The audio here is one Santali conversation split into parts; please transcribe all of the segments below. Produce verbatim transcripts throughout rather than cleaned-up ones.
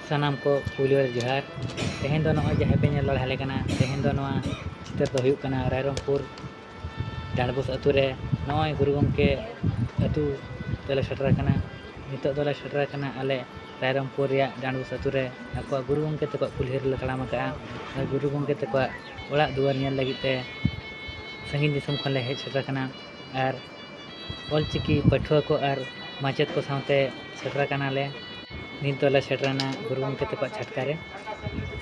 ᱥᱟᱱᱟᱢ ᱠᱚ ᱯᱩᱭᱞᱩ ᱨᱮ ᱡᱚᱦᱟᱨ᱾ ᱛᱮᱦᱮᱧ ᱫᱚ ᱱᱚᱜᱼᱚᱭ ᱡᱟᱦᱟᱸ ᱯᱮ ᱧᱮᱞ ᱫᱟᱲᱮᱭᱟᱞᱮ ᱠᱟᱱᱟ, ᱛᱮᱦᱮᱧ ᱫᱚ ᱱᱚᱣᱟ ᱪᱤᱛᱟᱹᱨ ᱫᱚ ᱦᱩᱭᱩᱜ ᱠᱟᱱᱟ ᱨᱟᱭᱨᱚᱝᱯᱩᱨ ᱰᱟᱸᱰᱵᱳᱥ ᱟᱹᱛᱩ ᱨᱮ ᱱᱚᱜᱼᱚᱭ ᱜᱩᱨᱩ ᱜᱚᱢᱠᱮ ᱟᱹᱛᱩ ᱛᱮᱞᱮ ᱥᱮᱴᱮᱨ ᱟᱠᱟᱱᱟ᱾ ᱱᱤᱛᱚᱜ ᱫᱚᱞᱮ ᱥᱮᱴᱮᱨ ᱟᱠᱟᱱᱟ ᱟᱞᱮ ᱨᱟᱭᱨᱚᱝᱯᱩᱨ ᱨᱮᱭᱟᱜ ᱰᱟᱸᱰᱵᱳᱥ ᱟᱹᱛᱩ ᱨᱮ᱾ ᱟᱠᱚᱣᱟᱜ ᱜᱩᱨᱩ ᱜᱚᱢᱠᱮ ᱛᱟᱠᱚᱣᱟᱜ ᱠᱩᱞᱦᱤ ᱨᱮᱞᱮ ᱛᱟᱲᱟᱢ ᱟᱠᱟᱫᱼᱟ᱾ ᱟᱨ ᱜᱩᱨᱩ ᱜᱚᱢᱠᱮ ᱛᱟᱠᱚᱣᱟᱜ ᱚᱲᱟᱜ ᱫᱩᱣᱟᱹᱨ ᱧᱮᱞ ᱞᱟᱹᱜᱤᱫ ᱛᱮ ᱥᱟᱺᱜᱤᱧ ᱫᱤᱥᱚᱢ ᱠᱷᱚᱱᱞᱮ ᱦᱮᱡ ᱥᱮᱴᱮᱨ ᱟᱠᱟᱱᱟ᱾ ᱟᱨ ᱚᱞᱪᱤᱠᱤ ᱯᱟᱹᱴᱷᱩᱣᱟᱹ ᱠᱚ ᱟᱨ ᱢᱟᱪᱮᱫ ᱠᱚ ᱥᱟᱶᱛᱮ ᱥᱮᱴᱮᱨ ᱟᱠᱟᱱᱟᱞᱮ᱾ ᱱᱤᱛ ᱫᱚᱞᱮ ᱥᱮᱴᱮᱨᱮᱱᱟ ᱜᱩᱨᱩ ᱜᱚᱢᱠᱮ ᱛᱟᱠᱚᱣᱟᱜ ᱪᱷᱟᱴᱠᱟ ᱨᱮ᱾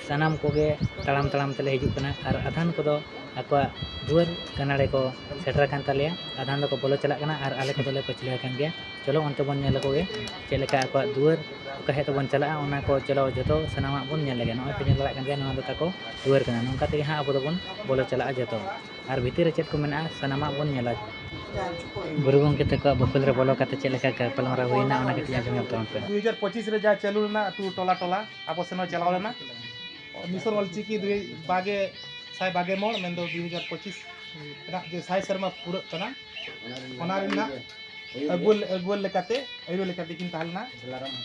ᱥᱟᱱᱟᱢ ᱠᱚᱜᱮ ᱛᱟᱲᱟᱢ ᱛᱟᱲᱟᱢ ᱛᱮᱞᱮ ᱦᱤᱡᱩᱜ ᱠᱟᱱᱟ ᱟᱨ ᱟᱫᱷᱟᱱ ᱠᱚᱫᱚ ᱟᱠᱚᱣᱟᱜ ᱫᱩᱣᱟᱹᱨ ᱜᱟᱱᱟᱲᱮ ᱠᱚ ᱥᱮᱴᱮᱨ ᱟᱠᱟᱱ ᱛᱟᱞᱮᱭᱟ᱾ ᱟᱫᱷᱟᱱ ᱫᱚᱠᱚ ᱵᱚᱞᱚ ᱪᱟᱞᱟᱜ ᱠᱟᱱᱟ ᱟᱨ ᱟᱞᱮ ᱠᱚᱫᱚᱞᱮ ᱯᱟᱹᱪᱷᱞᱟᱹ ᱟᱠᱟᱱ ᱜᱮᱭᱟ᱾ ᱪᱚᱞᱚ ᱚᱱᱛᱮ ᱵᱚᱱ ᱧᱮᱞ ᱟᱠᱚ ᱜᱮ ᱪᱮᱫ ᱞᱮᱠᱟ ᱟᱠᱚᱣᱟᱜ ᱫᱩᱣᱟᱹᱨ, ᱚᱠᱟ ᱥᱮᱫ ᱛᱮᱵᱚᱱ ᱪᱟᱞᱟᱜᱼᱟ, ᱚᱱᱟ ᱠᱚ ᱪᱚᱞᱚ ᱡᱚᱛᱚ ᱥᱟᱱᱟᱢᱟᱜ ᱵᱚᱱ ᱧᱮᱞ ᱞᱮᱜᱮ᱾ ᱱᱚᱜᱼᱚᱭ ᱯᱮ ᱧᱮᱞ ᱫᱟᱲᱮᱭᱟᱜ ᱠᱟᱱ ᱜᱮᱭᱟ, ᱱᱚᱣᱟ ᱫᱚ ᱛᱟᱠᱚ ᱫᱩᱣᱟᱹᱨ ᱠᱟᱱᱟ᱾ ᱱᱚᱝᱠᱟ ᱛᱮᱜᱮ ᱦᱟᱸᱜ ᱟᱵᱚ ᱫᱚᱵᱚᱱ ᱵᱚᱞᱚ ᱪᱟᱞᱟᱜᱼᱟ ᱡᱚᱛᱚ᱾ ᱟᱨ ᱵᱷᱤᱛᱤᱨ ᱨᱮ ᱪᱮᱫ ᱠᱚ ᱢᱮᱱᱟᱜᱼᱟ, ᱥᱟᱱᱟᱢᱟᱜ ᱵᱚᱱ ᱧᱮᱞᱟ᱾ ᱜᱩᱨᱩ ᱜᱚᱢᱠᱮ ᱛᱟᱠᱚᱣᱟᱜ ᱵᱟᱹᱠᱷᱩᱞ ᱨᱮ ᱵᱚᱞᱚ ᱠᱟᱛᱮ ᱪᱮᱫ ᱞᱮᱠᱟ ᱜᱟᱯᱟᱞᱢᱟᱨᱟᱣ ᱦᱩᱭᱱᱟ, ᱚᱱᱟ ᱠᱟᱹᱴᱤᱡ ᱟᱸᱡᱚᱢ ᱧᱚᱜ ᱛᱟᱵᱚᱱ ᱯᱮ᱾ ᱫᱩ ᱦᱟᱡᱟᱨ ᱯᱚᱸᱪᱤᱥ ᱨᱮ ᱡᱟ ᱪᱟᱹᱞᱩ ᱞᱮᱱᱟ ᱟᱹᱛᱩ ᱴᱚᱞᱟ ᱴᱚᱞᱟ, ᱟᱵᱚ ᱥᱮᱱ ᱦᱚᱸ ᱪᱟᱞᱟᱣ ᱞᱮᱱᱟ᱾ ᱢᱤᱥᱚᱱ ᱚᱞᱪᱤᱠᱤ ᱫᱩᱭ ᱵᱟᱜᱮ, ᱥᱟᱭ ᱵᱟᱜᱮ ᱢᱚᱬ, ᱢᱮᱱᱫᱚ ᱫᱩ ᱦᱟᱡᱟᱨ ᱯᱚᱸᱪᱤᱥ ᱨᱮᱱᱟᱜ ᱡᱮ ᱥᱟᱭ ᱥᱮᱨᱢᱟ ᱯᱩᱨᱟᱹᱜ ᱠᱟᱱᱟ, ᱚᱱᱟ ᱨᱮᱱᱟᱜ ᱟᱹᱜᱩ, ᱟᱹᱜᱩᱣᱟᱹ ᱞᱮᱠᱟᱛᱮ, ᱟᱹᱭᱩᱨ ᱞᱮᱠᱟᱛᱮ ᱠᱤᱱ ᱛᱟᱦᱮᱸ ᱞᱮᱱᱟ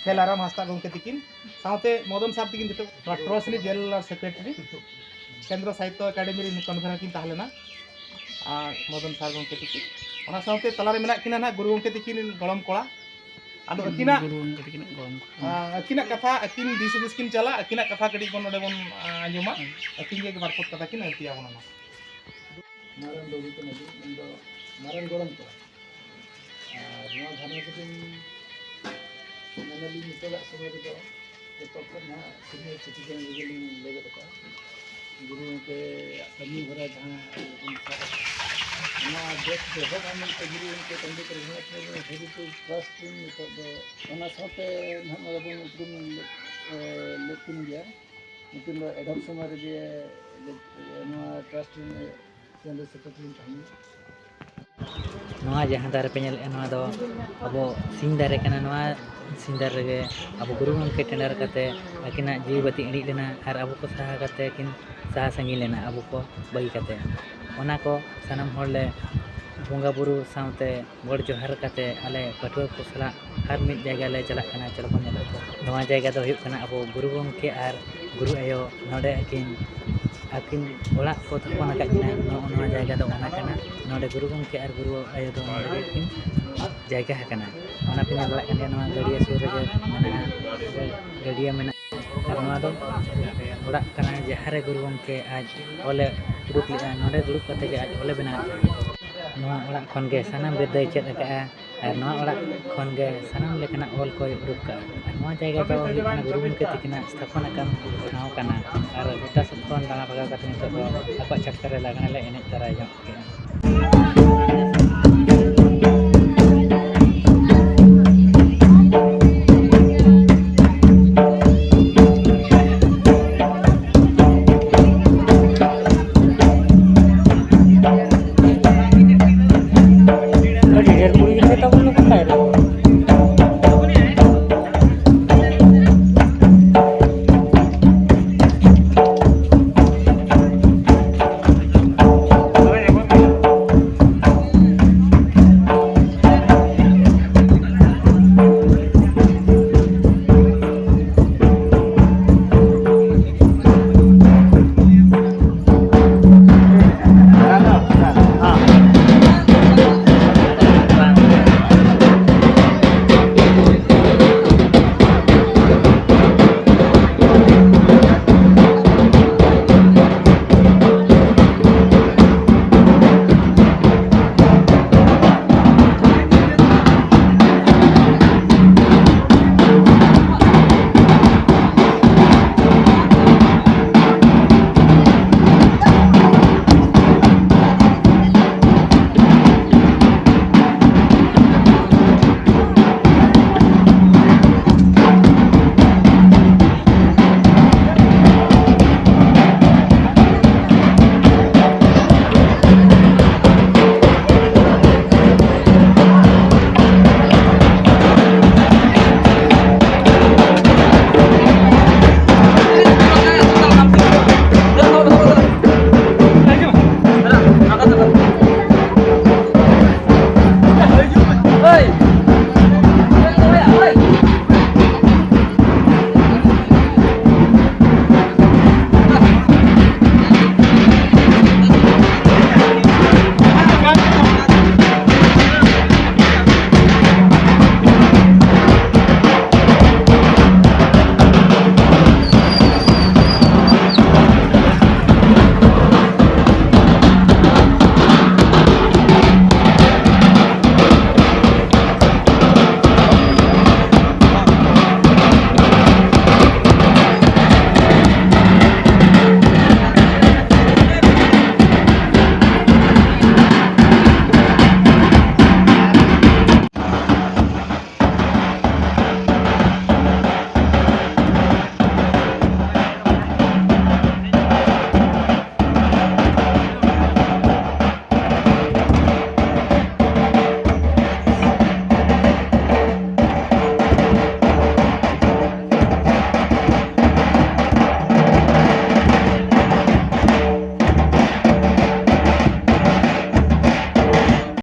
ᱠᱷᱮᱞᱟᱨᱟᱢ ᱦᱟᱸᱥᱫᱟ ᱜᱚᱢᱠᱮ ᱛᱤᱠᱤᱱ, ᱥᱟᱶᱛᱮ ᱢᱚᱫᱚᱱ ᱥᱟᱨ ᱛᱤᱠᱤᱱ ᱡᱚᱛᱚ, ᱱᱚᱣᱟ ᱴᱨᱟᱥᱴ ᱨᱤᱱᱤᱡ ᱡᱮᱱᱟᱨᱮᱞ ᱥᱮᱠᱨᱮᱴᱟᱨᱤ, ᱠᱮᱱᱫᱨᱚ ᱥᱟᱦᱤᱛᱛᱚ ᱮᱠᱟᱰᱮᱢᱤ ᱨᱤᱱ ᱠᱚᱱᱵᱷᱮᱱᱟᱨ ᱠᱤᱱ ᱛᱟᱦᱮᱸ ᱞᱮᱱᱟ, ᱟᱨ ᱢᱚᱫᱚᱱ ᱥᱟᱨ ᱜᱚᱢᱠᱮ ᱛᱤᱠᱤᱱ᱾ ᱚᱱᱟ ᱥᱟᱶᱛᱮ ᱛᱟᱞᱟᱨᱮ ᱢᱮᱱᱟᱜ ᱠᱤᱱᱟ ᱱᱟᱦᱟᱜ ᱜᱩᱨᱩ ᱜᱚᱢᱠᱮ ᱛᱤᱠᱤᱱ ᱨᱤᱱ ᱜᱚᱲᱚᱢ ᱠᱚᱲᱟ᱾ ᱟᱫᱚ ᱟᱹᱠᱤᱱᱟᱜ, ᱜᱩᱨᱩ ᱜᱚᱢᱠᱮ ᱛᱤᱠᱤᱱᱟᱜ ᱜᱚᱲᱚᱢ ᱠᱚᱲᱟ᱾ ᱟᱸ, ᱟᱹᱠᱤᱱᱟᱜ ᱠᱟᱛᱷᱟ, ᱟᱹᱠᱤᱱ ᱫᱤᱥ ᱦᱩᱫᱤᱥ ᱠᱤᱱ ᱪᱟᱞᱟ, ᱟᱹᱠᱤᱱᱟᱜ ᱠᱟᱛᱷᱟ ᱠᱟᱹᱴᱤᱡ ᱵᱚᱱ ᱱᱚᱰᱮ ᱵᱚᱱ, ᱟᱸ, ᱟᱸᱡᱚᱢᱟ᱾ ᱦᱩᱸ᱾ ᱟᱹᱠᱤᱱ ᱜᱮ ᱵᱟᱨ ᱯᱚᱫ ᱠᱟᱛᱷᱟ ᱠᱤᱱ ᱟᱹᱲᱛᱤ ᱟᱵᱚᱱᱟ ᱱᱟᱦᱟᱜ᱾ ᱢᱟᱨᱟᱝ ᱵᱟᱹᱵᱩ ᱠᱟᱱᱟ ᱵᱤᱱ, ᱤᱧ ᱫᱚ ᱢᱟᱨᱟᱝ ᱜᱚᱲᱚᱢ ᱠᱚᱲᱟ᱾ ᱟᱨ ᱱᱚᱣᱟ ᱜᱷᱟᱨᱚᱸᱡᱽ ᱨᱮᱱ ᱢᱮᱱᱟᱞᱤᱧ ᱱᱤᱛᱚᱜᱟᱜ ᱥᱚᱢᱚᱭ ᱨᱮᱫᱚ ᱡᱚᱛᱚ ᱠᱷᱚᱱ ᱱᱟᱦᱟᱜ senior citizen ᱨᱮᱜᱮ ᱞᱤᱧ ᱞᱮᱵᱮᱫ ᱟᱠᱟᱫᱼᱟ᱾ ᱜᱩᱨᱩ ᱜᱚᱢᱠᱮᱭᱟᱜ ᱠᱟᱹᱢᱤ ᱦᱚᱨᱟ ᱡᱟᱦᱟᱸ ᱵᱚᱱ ᱥᱟᱵ ᱟᱠᱟᱫᱟ, ᱚᱱᱟ ᱵᱮᱥ ᱵᱮᱦᱚᱨ ᱢᱮᱱᱛᱮ ᱜᱩᱨᱩ ᱜᱚᱢᱠᱮ ᱯᱚᱱᱰᱤᱛ ᱨᱚᱜᱷᱩᱱᱟᱛᱷ ᱢᱩᱨᱢᱩ Heritage Trust ᱨᱮᱱ ᱱᱤᱛᱚᱜ ᱫᱚ ᱚᱱᱟ ᱥᱟᱶᱛᱮ ᱱᱟᱦᱟᱜ ᱱᱚᱰᱮ ᱵᱚᱱ ᱩᱯᱨᱩᱢ ᱞᱮᱫ, ᱮ, ᱞᱮᱫ ᱠᱤᱱ ᱜᱮᱭᱟ᱾ ᱱᱩᱠᱤᱱ ᱫᱚ ᱮᱰᱦᱚᱠ ᱥᱚᱢᱚᱭ ᱨᱮᱜᱮ ᱱᱚᱣᱟ ᱴᱨᱟᱥᱴ ᱨᱮᱱ ᱡᱮᱱᱟᱨᱮᱞ ᱥᱮᱠᱨᱮᱴᱟᱨᱤ ᱛᱟᱦᱮᱱᱟ᱾ ᱱᱚᱣᱟ ᱡᱟᱦᱟᱸ ᱫᱟᱨᱮ ᱯᱮ ᱧᱮᱞᱮᱫᱼᱟ, ᱱᱚᱣᱟ ᱫᱚ ᱟᱵᱚ ᱥᱤᱧ ᱫᱟᱨᱮ ᱠᱟᱱᱟ᱾ ᱱᱚᱣᱟ ᱥᱤᱧ ᱫᱟᱨᱮ ᱨᱮᱜᱮ ᱟᱵᱚ ᱜᱩᱨᱩ ᱜᱚᱢᱠᱮ ᱴᱮᱸᱰᱟᱨ ᱠᱟᱛᱮ ᱟᱹᱠᱤᱱᱟᱜ ᱡᱤᱣᱤ ᱵᱟᱹᱛᱤ ᱤᱬᱤᱡ ᱞᱮᱱᱟ ᱟᱨ ᱟᱵᱚ ᱠᱚ ᱥᱟᱦᱟ ᱠᱟᱛᱮ ᱠᱤᱱ ᱥᱟᱦᱟ ᱥᱟᱺᱜᱤᱧ ᱞᱮᱱᱟ, ᱟᱵᱚ ᱠᱚ ᱵᱟᱹᱜᱤ ᱠᱟᱛᱮ᱾ ᱚᱱᱟ ᱠᱚ ᱥᱟᱱᱟᱢ ᱦᱚᱲ ᱞᱮ ᱵᱚᱸᱜᱟ ᱵᱩᱨᱩ ᱥᱟᱶᱛᱮ ᱜᱚᱰ ᱡᱚᱦᱟᱨ ᱠᱟᱛᱮ ᱟᱞᱮ ᱯᱟᱹᱴᱷᱩᱣᱟᱹ ᱠᱚ ᱥᱟᱞᱟᱜ ᱟᱨ ᱢᱤᱫ ᱡᱟᱭᱜᱟ ᱞᱮ ᱪᱟᱞᱟᱜ ᱠᱟᱱᱟ᱾ ᱪᱚᱞᱚ ᱵᱚᱱ ᱧᱮᱞ ᱟᱹᱜᱩ ᱠᱚᱣᱟ᱾ ᱱᱚᱣᱟ ᱡᱟᱭᱜᱟ ᱫᱚ ᱦᱩᱭᱩᱜ ᱠᱟᱱᱟ ᱟᱵᱚ ᱜᱩᱨᱩ ᱜᱚᱢᱠᱮ ᱟᱨ ᱜᱩᱨᱩ ᱟᱭᱳ, ᱱᱚᱰᱮ ᱟᱹᱠᱤᱱ, ᱟᱹᱠᱤᱱ ᱚᱲᱟᱜ ᱠᱚ ᱛᱷᱟᱯᱚᱱ ᱟᱠᱟᱫ ᱠᱤᱱᱟ᱾ ᱱᱚᱜᱼᱚ ᱱᱚᱣᱟ ᱡᱟᱭᱜᱟ ᱫᱚ ᱚᱱᱟ ᱠᱟᱱᱟ᱾ ᱱᱚᱰᱮ ᱜᱩᱨᱩ ᱜᱚᱢᱠᱮ ᱟᱨ ᱜᱩᱨᱩ ᱟᱭᱳ ᱫᱚ ᱱᱚᱰᱮ ᱜᱮᱠᱤᱱ ᱡᱟᱭᱜᱟ ᱟᱠᱟᱱᱟ᱾ ᱚᱱᱟ ᱯᱮ ᱧᱮᱞ ᱫᱟᱲᱮᱭᱟᱜ ᱠᱟᱱ ᱜᱮᱭᱟ, ᱱᱚᱣᱟ ᱜᱟᱹᱰᱭᱟᱹ ᱥᱩᱨ ᱨᱮᱜᱮ ᱢᱮᱱᱟᱜᱼᱟ, ᱜᱟᱹᱰᱭᱟᱹ ᱢᱮᱱᱟᱜᱼᱟ᱾ ᱟᱨ ᱱᱚᱣᱟ ᱫᱚ ᱚᱲᱟᱜ ᱠᱟᱱᱟ, ᱡᱟᱦᱟᱸ ᱨᱮ ᱜᱩᱨᱩ ᱜᱚᱢᱠᱮ ᱟᱡ ᱚᱞᱮ ᱩᱰᱩᱠ ᱞᱮᱫᱼᱟ, ᱱᱚᱰᱮ ᱫᱩᱲᱩᱵ ᱠᱟᱛᱮ ᱜᱮ ᱟᱡ ᱚᱞᱮ ᱵᱮᱱᱟᱣ ᱞᱮᱫᱼᱟ᱾ ᱱᱚᱣᱟ ᱚᱲᱟᱜ ᱠᱷᱚᱱ ᱜᱮ ᱥᱟᱱᱟᱢ ᱵᱤᱨᱫᱟᱹᱭ ᱪᱮᱫ ᱟᱠᱟᱫᱼᱟ ᱟᱨ ᱱᱚᱣᱟ ᱚᱲᱟᱜ ᱠᱷᱚᱱ ᱜᱮ ᱥᱟᱱᱟᱢ ᱞᱮᱠᱟᱱᱟᱜ ᱚᱞ ᱠᱚᱭ ᱩᱰᱩᱠ ᱠᱟᱜᱼᱟ᱾ ᱟᱨ ᱱᱚᱣᱟ ᱡᱟᱭᱜᱟ ᱫᱚ ᱦᱩᱭᱩᱜ ᱠᱟᱱᱟ ᱜᱩᱨᱩ ᱜᱚᱢᱠᱮ ᱛᱤᱠᱤᱱᱟᱜ ᱛᱷᱟᱯᱚᱱ ᱟᱠᱟᱱ ᱴᱷᱟᱶ ᱠᱟᱱᱟ᱾ ᱟᱨ ᱜᱚᱴᱟ ᱥᱮᱫ ᱠᱷᱚᱱ ᱫᱟᱬᱟ ᱵᱷᱟᱜᱟᱣ ᱠᱟᱛᱮ ᱱᱤᱛᱚᱜ ᱫᱚ ᱟᱠᱚᱣᱟᱜ ᱪᱷᱟᱴᱠᱟ ᱨᱮ ᱞᱟᱜᱽᱬᱮ ᱞᱮ ᱮᱱᱮᱡ ᱛᱟᱨᱟ ᱧᱚᱜ ᱠᱮᱜᱼᱟ᱾